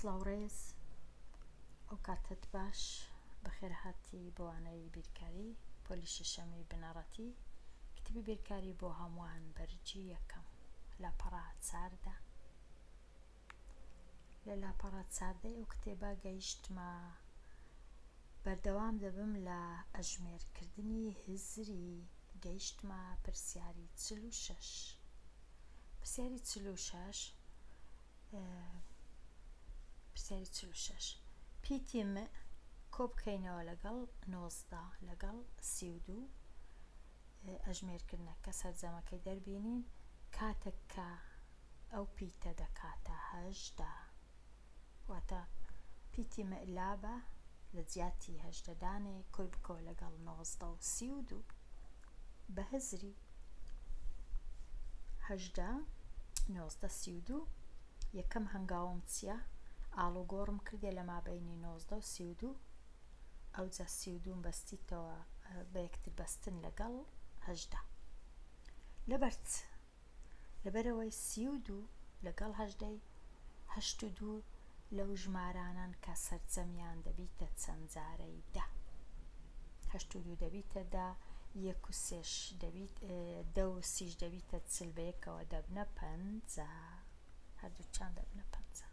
سڵاو ڕێز ئەو کاتەت باش بەخێرهاتی بۆ وانەی بیرکاری پۆلی شەشەمی بنەڕەتی کتێبی بیرکاری بۆ هەمووان بەرگی یەکەم لاپەڕە چاردە لە لاپەڕە چاردەی ئەو کتێبە گەیشتمە بەردەوام دەبم لە ئەژمێرکردنی هزری گەیشتمە پرسیاری 46 پرسیاری 46 پرسیاری 46 پیتی م کۆ بکەینەوە لەگەڵ 19 لەگەڵ 32 ئەژمێرکردنەکە سەرجەمەکەی دەربینین کاتێک کە ئەو پیتە دەکاتە 18 واتە پیتی م لابە لە جیاتی 18 دانێ کۆی بکەوە لەگەڵ 19 و 32 بە هزری 18 19 32 یەکەم هەنگاوم چییە؟ ئاڵوگۆڕم کردێ لە مابەینی 19 و 32 ئەوجا 32 بەستیتەوە بە یەکتر بەستن لەگەڵ 18 لەبەر چ؟ لەبەرئەوەی 32 لەگەڵ هەژدەی هەشت و دوو لەو ژمارانەن کە سەرجەمیان دەبیتە چەند جارەی دە. هەشت و دوو دەبیتە دە، یەک و سێش دەبیت دە و سیش دەبیتە چل بەیەکەوە دەبنە پەنجا. هەردووکیان دەبنە پەنجا.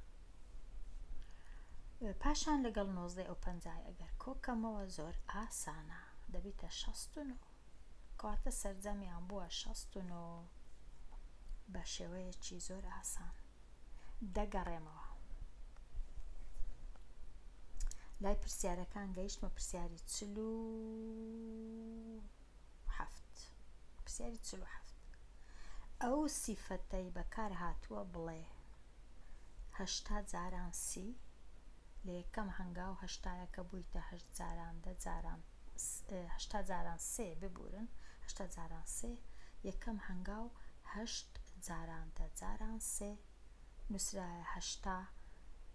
پاشان لەگەڵ نۆزدەی ئەو پەنجای ئەگەر کۆکەمەوە زۆر ئاسانە دەبیتە 69. کەواتە سەرجەمیان بووە 69 بە شێوەیەکی زۆر ئاسان. دەگەڕێمەوە لای پرسیارەکان گەیشتمە پرسیاری 47 پرسیاری 47 ئەو سیفەتەی بەکار هاتووە بڵێ هەشتا جاران سی لە یەکەم هەنگاو هەشتایەکە بوویتە هەشت جاران دە جاران هەشتا جاران سێ ببورن هەشتا جاران سێ یەکەم هەنگاو هەشت جاران دە جاران سێ نووسرایە هەشتا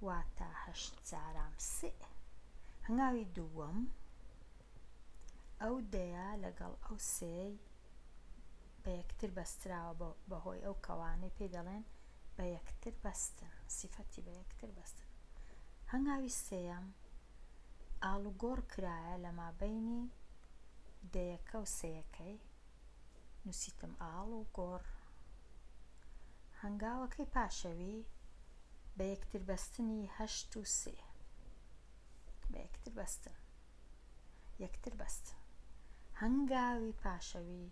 واتە هەشت جاران سێ هەنگاوی دووەم ئەو دەیە لەگەڵ ئەو سێی بە یەکتر بەستراوە بەهۆی ئەو کەوانەی پێی دەڵێن بە یەکتر بەستن سیفەتی بە یەکتر بەستن هەنگاوی سێیەم ئاڵوگۆڕ کرایە لە مابەینی دەیەکە و سێیەکەی نووسیتم ئاڵوگۆڕ هەنگاوەکەی پاشەوی بە یەکتر بەستنی هەشت و سێ بە یەکتر بەستن یەکتر بەستن هەنگاوی پاشەوی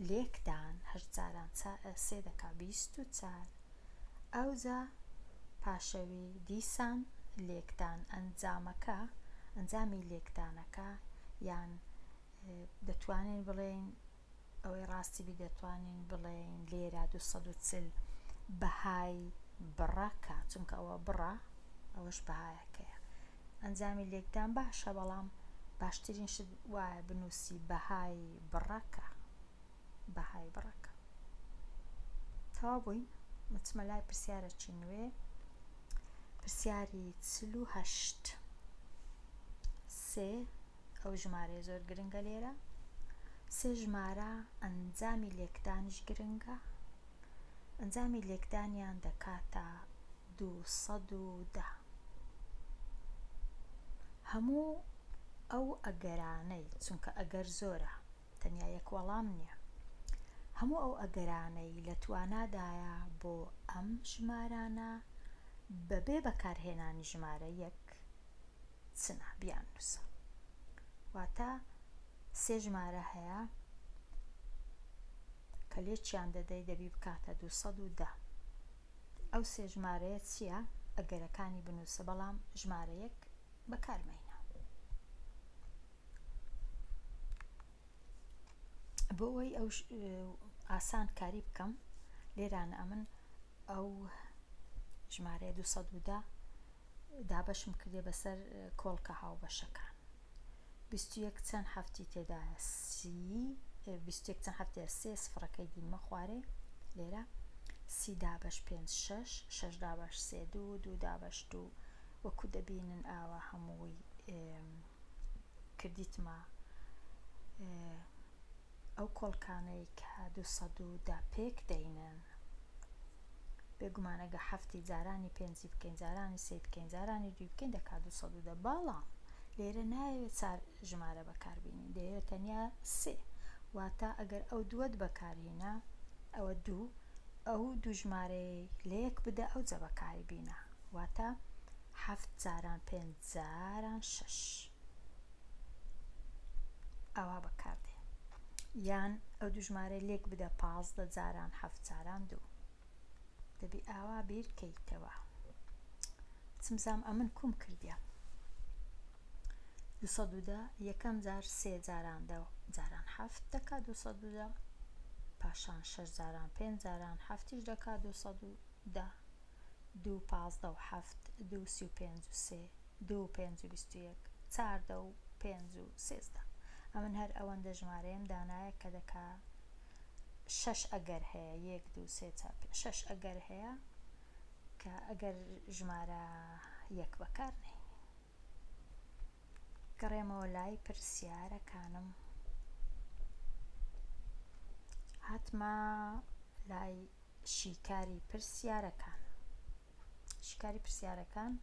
لێکدان هەشت جاران سێ دەکا 24 ئەوجا پاشەوی دیسان لێکدان ئەنجامەکە ئەنجامی لێکدانەکە یان دەتوانین بڵێین ئەوەی ڕاستی بی دەتوانین بڵێین لێرە 240 بەهای بڕەکە چونکە ئەوە بڕە ئەوەش بەهایەکەیە ئەنجامی لێکدان باشە بەڵام باشترین شت وایە بنووسی بەهای بڕەکە بەهای بڕەکە تەواو بووین مچمە لای پرسیارەکی نوێ پرسیاری 48 سێ ئەو ژمارەیە زۆر گرنگە لێرە سێ ژمارە ئەنجامی لێکدانیش گرنگە ئەنجامی لێکدانیان دەکاتە 210 هەموو ئەو ئەگەرانەی چونکە ئەگەر زۆرە تەنیا یەک وەڵام نییە. هەموو ئەو ئەگەرانەی لە توانادایە بۆ ئەم ژمارانە بەبێ بەکارهێنانی ژمارە یەک چنە بیاننووسە. واتە سێ ژمارە هەیە کە لێکیان دەدەی دەبی بکاتە 210. ئەو سێ ژمارەیە چییە؟ ئەگەرەکانی بنووسە بەڵام ژمارە یەک بەکارمەینە. بۆ ئەوەی ئەو ئاسان کاری بکەم لێرانە ئەمن ئەو ژمارەیە 210 دابەشم کردێ بەسەر کۆڵکە هاوبەشەکان 21 چەند هەفتی تێدایە سی 21 چەند هەفتەیە سێ سفرەکەی دینمە خوارێ لێرە سی دابەش پێنج شەش شەش دابەش سێ دوو دوو دابەش دوو وەکو دەبینن ئاوا هەمووی کردیتمە ئەو کۆڵکانەی کە 210 پێک دەینن. بێگومان ئەگە حەفتی جارانی پێنجی بکەین جارانی سێی بکەین جارانی دووی بکەین دەکات 210 بەڵام لێرە نایەوێت چار ژمارە بەکاربینین دەیەوێت تەنیا سێ واتە ئەگەر ئەو دووەت بەکارهینا ئەوە دوو ئەو دوو ژمارەیەی لە یەک بدە ئەوجە بەکاری بینە واتە حەفت جاران پێنج جاران شەش ئاوا بەکاردێ یان ئەو دوو ژمارەی لێک بدە 15 جاران حەفت جاران دوو دەبی ئاوا بیر کەیتەوە چمزام ئەمن کوم کردیا 210 یەکەم جار سێ جاران دە جاران حەفت دەکا 210 پاشان شەش جاران پێنج جاران حەفتیش دەکا 210 دوو 15 و حەفت دوو 35 و سێ دوو پێنج و 21 چاردە و پێنج و سێزدە ئەمن هەر ئەوەندە ژمارەیەم دانایە کە دەکا شەش ئەگەر هەیە یەک دوو سێ چار پێنج شەش ئەگەر هەیە کە ئەگەر ژمارە یەک بەکار نەینین گەڕێمەوە لای پرسیارەکانم هاتمە لای شیکاری پرسیارەکان شیکاری پرسیارەکان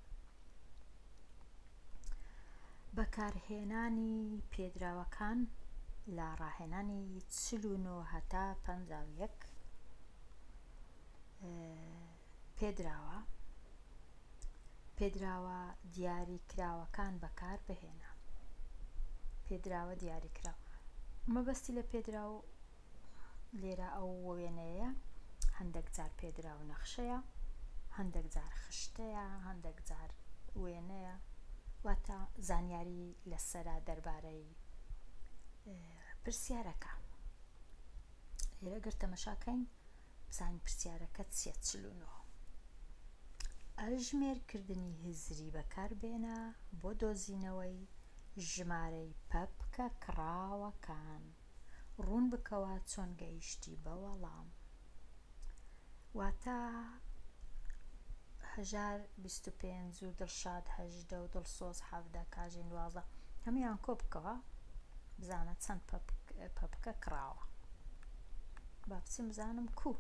بەکارهێنانی پێدراوەکان لە ڕاهێنانی 49 هەتا 51 پێدراوە پێدراوە دیاری کراوەکان بەکار بهێنە پێدراوە دیاری کراو مەبەستی لە پێدراو لێرە ئەو وێنەیە هەندێک جار پێدراو نەخشەیە هەندێک جار خشتەیە هەندێک جار وێنەیە واتە زانیاری لەسرە دەربارەی پرسیارەکە لێرە گەر تەمەشاکەین بزانین پرسیارەکە چیە 49 ئەژمێرکردنی هزری بەکاربێنە بۆ دۆزینەوەی ژمارەی پەپکە کڕاوەکان ڕوون بکەوە چۆن گەیشتی بە وەڵام واتە هەژار 25 و دڵشاد هەژدە و دڵسۆز حەڤدە کاژین دوازدە هەموویان کۆ بکەوە بزانە چەند پەپکە کڕاوە با بچم بزانم کو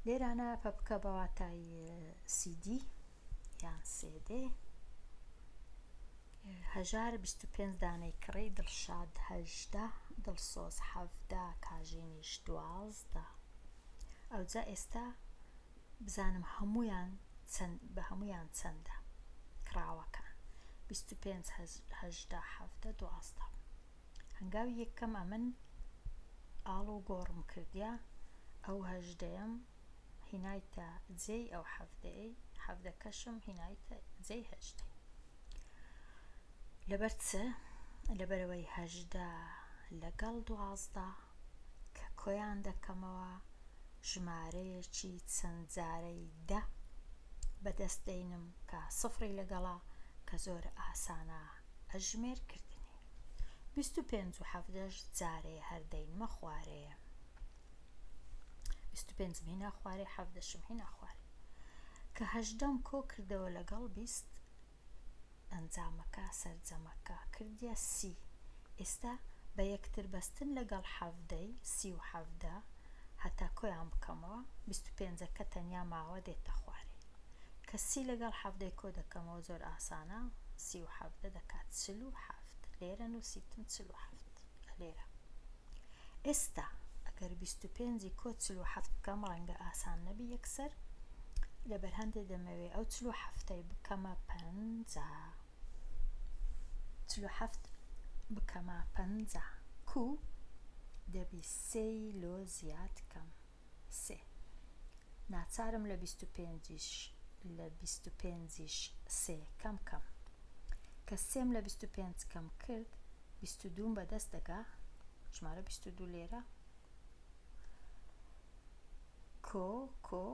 لێرانە پەپکە بە واتای سیدی یان سێدێ هەژار 25 دانەی کڕی دڵشاد هەژدە دڵسۆز حەڤدە کاژینیش دوازدە ئەوجا ئێستا بزانم هەموویان چەند بە هەموویان چەندە کڕاوەکان 25 هەژدە حەڤدە دوازدە هەنگاوی یەکەم ئەمن ئاڵ و گۆڕم کردیا ئەو هەژدەیەم هینایتە جێی ئەو حەڤدەیەی حەڤدەکەشم هینایتە جێی هەژدەی لەبەر چ لەبەرەوەی هەژدە لەگەڵ دوازدە کە کۆیان دەکەمەوە ژمارەیەکی چەند جارەی دە بەدەست دەینم کە سفری لەگەڵە کە زۆر ئاسانە ئەژمێر کردنی 25 و حەڤدەش جارێ هەر دەینمە خوارێ 25 هینا خوارێ حەڤدەشم هینا خوارێ کە هەژدەم کۆ کردەوە لەگەڵ بیست ئەنجامەکە سەرجەمەکە کردیە سی ئێستا بە یەکتر بەستن لەگەڵ حەڤدەی سی و حەڤدە هەتا کۆیان بکەمەوە 25ەکە تەنیا ماوە دێتە خوارێ کە سی لەگەڵ حەڤدەی کۆ دەکەمەوە زۆر ئاسانە سی و حەڤدە دەکات 47 لێرە نووسیتم 47 لێرە ئێستا ئەگەر 25 ی کۆ 47 بکەم ڕەنگە ئاسان نەبی یەکسەر لەبەر هەندێ دەمەوێ ئەو 47ەی بکەمە پەنجا 47 بکەمە پەنجا کو دەبی سێی لۆ زیاد کەم سێ ناچارم لە 25یش لە 25یش سێ کەم کەم کە سێم لە 25 کەم کرد 22 بەدەست دەگا ژمارە 22 لێرە کۆ کۆ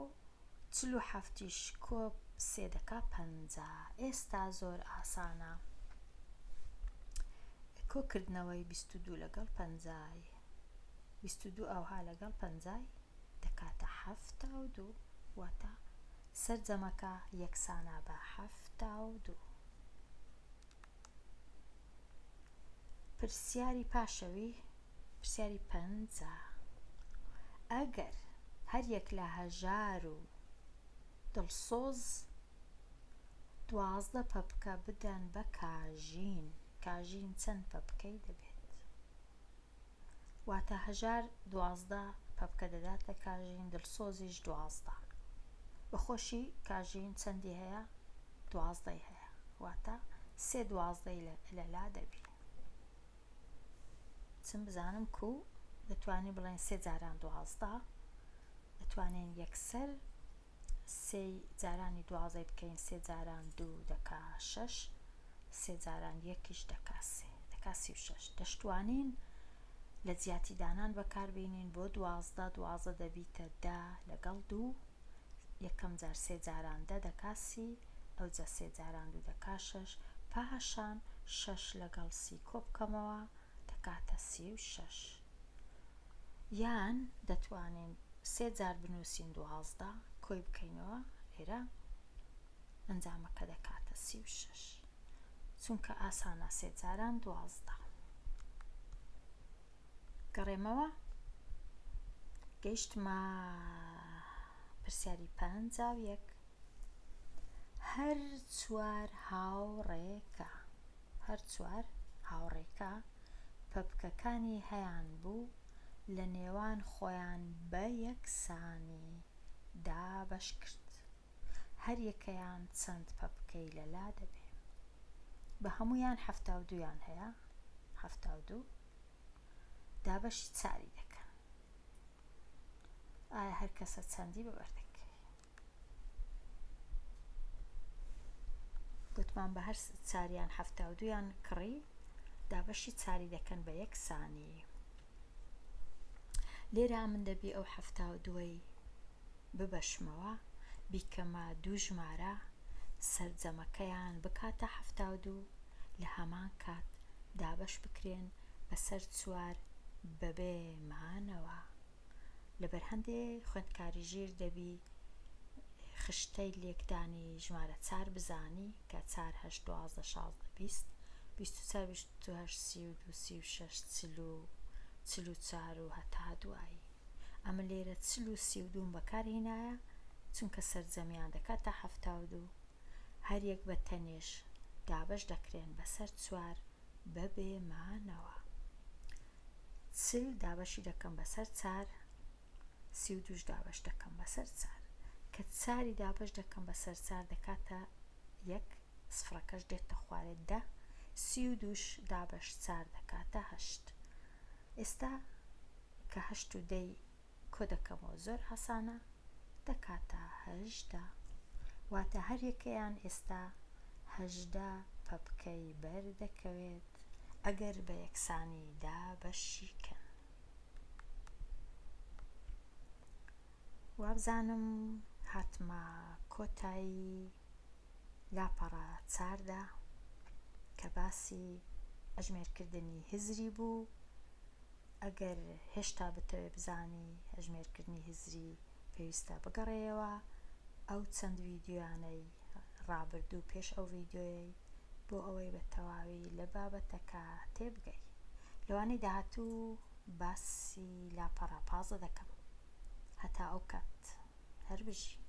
47یش کۆ سێ دەکا پەنجا ئێستا زۆر ئاسانە کۆکردنەوەی 22 لەگەڵ پەنجای 22 ئەوها لەگەڵ پەنجای دەکاتە 72 واتە سەرجەمەکە یەکسانە بە 72 پرسیاری پاشەوی پرسیاری پەنجا ئەگەر. هەریەک لە هەژار و دڵسۆز 12 پەپکە بدەن بە کاژین، کاژین چەند پەپکەی دەبێت؟ واتە هەژار 12 پەپکە دەداتە کاژین، دڵسۆزیش 12. بەخۆشی کاژین چەندی هەیە؟ دوازدەی هەیە، واتە سێ دوازدەی لەلا دەبی. چم بزانم کو دەتوانین بڵێن سێ جاران 12 دەتوانین یەکسەر سێی جارانی دوازەی بکەین سێ جاران دوو دەکا شەش سێ جاران یەکیش دەکا سێ دەکا 36 دەشتوانین لە جیاتی دانان بەکاربینین بۆ 12 12 دەبیتە دە لەگەڵ دوو یەکەم جار سێ جاران دە دەکا سی ئەوجا سێ جاران دوو دەکا شەش پاشان شەش لەگەڵ سی کۆبکەمەوە دەکاتە 36 یان دەتوانین سێ جار بنووسین 12 کۆی بکەینەوە لێرە ئەنجامەکە دەکاتە 36 چونکە ئاسانە سێ جاران 12 گەڕێمەوە گەیشتمە پرسیاری 51 هەر چوار هاوڕێکە هەر چوار هاوڕێکە پەپکەکانی هەیان بوو لە نێوان خۆیان بە یەکسانی دابەش کرد هەر یەکەیان چەند پەپکەی لەلا دەبێ بە هەموویان 72یان هەیە 72 دابەشی چاری دەکەن ئایا هەر کەسە چەندی بەبەر دەکەوێ گوتمان بە هەر چاریان 72یان کڕی دابەشی چاری دەکەن بە یەکسانی لێرە من دەبی ئەو 72ەی ببەشمەوە بیکەمە دوو ژمارە سەرجەمەکەیان بکاتە 72 لە هەمان کات دابەش بکرێن بەسەر چوار بەبێ مانەوە. لەبەر هەندێ خوێندکاری ژیر دەبی خشتەی لێکدانی ژمارە چار بزانی کە چار هەشت 12 16 20 24 28 32 36 40 44 و هەتا دوایی. ئەمە لێرە چل و 32م بەکار هینایە چونکە سەرجەمیان دەکاتە 72 هەریەک بە تەنێش دابەش دەکرێن بەسەر چوار بەبێ مانەوە. 40 دابەشی دەکەم بەسەر چار 32ش دابەش دەکەم بەسەر چار کە چاری دابەش دەکەم بەسەر چار دەکاتە یەک سفرەکەش دێتە خوارێ دە 32ش دابەش چار دەکاتە هەشت ئێستا کە هەشت و دەی کۆ دەکەمەوە زۆر ئاسانە دەکاتە 18 واتە هەریەکەیان ئێستا 18 پەپکەی بەر دەکەوێت ئەگەر بە یەکسانی دابەشی کەن. وابزانم هاتمە کۆتایی لاپەڕە چاردا کە باسی ئەژمێرکردنی هزری بوو. ئەگەر هێشتا بتەوێ بزانی ئەژمێرکردنی هزری پێویستە بگەڕێیەوە ئەو چەند ڤیدیۆیانەی ڕابردوو پێش ئەو ڤیدیۆیەی بۆ ئەوەی بە تەواوی لە بابەتەکە تێبگەی. لەوانەی داهاتوو باسی لاپەڕە 15 دەکەم. هەتا ئەو کات هەر بژی.